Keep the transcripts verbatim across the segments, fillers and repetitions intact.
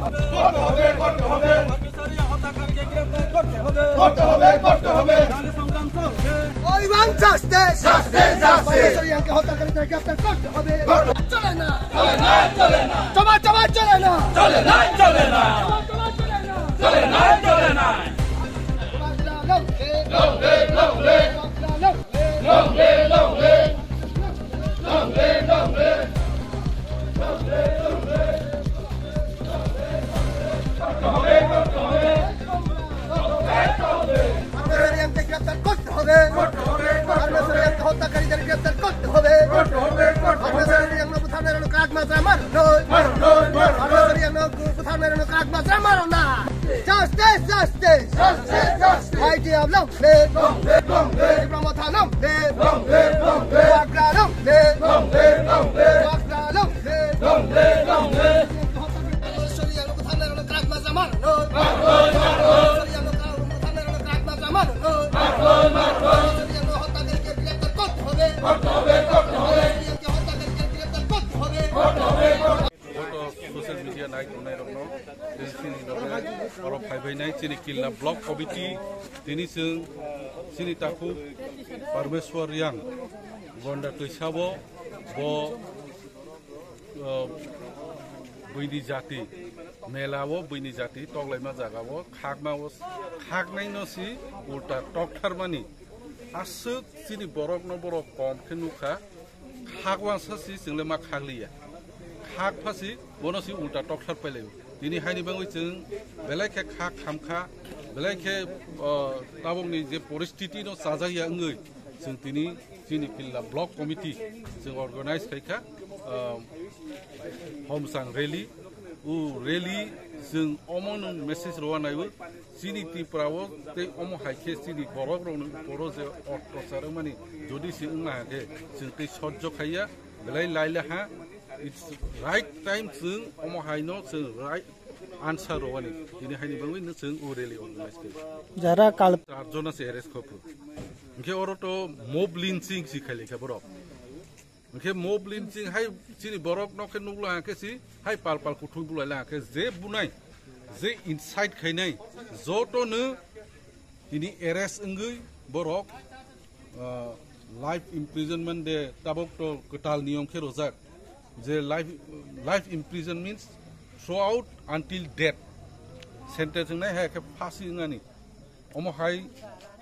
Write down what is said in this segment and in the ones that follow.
করতে হবে, করতে হবে। পারমিশন রিয়াং হত্যাকারীকে গ্রেফতার করতে হবে। করতে হবে, করতে হবে। নাহলে সংগ্রাম চলবে। We want justice. Justice, justice. Permission রিয়াংকে হত্যাকারীদের গ্রেফতার করতে হবে। করতে চলে না। চলে না, চলে না। জমা, জমা চলে না। চলে না, চলে না। জমা, জমা চলে না। চলে না, চলে না। বাংলা লড়বে। লড়বে, লড়বে। বাংলা লড়বে। লড়বে, লড়বে। লড়বে, লড়বে। পারমিশন রিয়াংকে গ্রেফতার করতে হবে। পারমিশন রিয়াংকে হত্যাকারীদের গ্রেফতার করতে হবে। পারমিশন রিয়াংনো বুথানরনো কাক মাজা মারো না। পারমিশন রিয়াংনো বুথানরনো কাক মাজা মারো না। Justice, justice. IDF long live. Long live, long live. Tripura Motha long live. Long live, long live. ওয়াকরা লং লিভ। ওয়াকরা long live. Long live, long live. Joto social media nai tongnai rokno, tei chini loge oro phaibainai chini Kilna Block Committee, tini chwng chini takhuk Parmeshwar Riang Gonda Twisabo bo, uh, buini jati, mela o buini jati toklaima jaga o khakma o khaknai no si ulta toktharmani aswk chini borok no borok kom khe nukha, khak wansa si chwng le ma khak liya, khak pha si bono si ulta tokthar pailaio. Tini haini bangwi chwng belai khe khak khamkha, belai khe, uh, tabukni je poristiti no chajakya wngwi chwng tini chini Kilna Block Committee chwng organize khaikha, um, Homsang rally. O rally chwng omo nwng message rwna naiwi chini Tripura o tei omo hai khe chini borok rokni uporo je ottachar wngmani jodi se wngna khe chwng tei sojjo khaiya belai laila ha. It's right time chwng omo hai no chwng right answer rwani. Tini haini bangwi no chwng o rally organize khaio. Jara kal- Char jona se arrest khopro. Hwnkhe oro to mob lynching si khailai kha borok. Hwnkhe mob lynching hai chini borok no khe nukla khe si hai pal pal kuthuk bulai la khe je bunai je incite khainai joto no tini arrest wngwi borok, ah, life imprisonment de tabok to kwtal niyom khe rojak je life, life imprison means throughout until death sentence wngnai hai khe phasi wngnani. Omo hai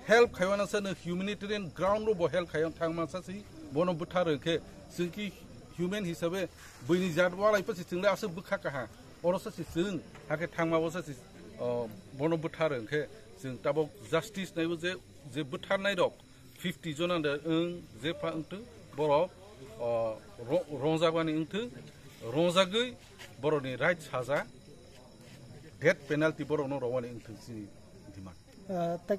help khaiwana sa no humanitarian ground ro bo help khaiya thangma sa si bono bwthar rwkhe chwng ki human hisabe buini jat walai pasi chwng le aswk bwkha kaha oro sa si chwng hakhe thangma bo sa si, o, bono bwthar rwkhe chwng tabok justice naibo je, je bwtharnai rok fifty jona de wng je pha wngtwng borok, o, ro-, rongjak bani wngtwng rongjagwi borokni right saja death penalty borokno rwani wngtwng chini demand. Ah, tei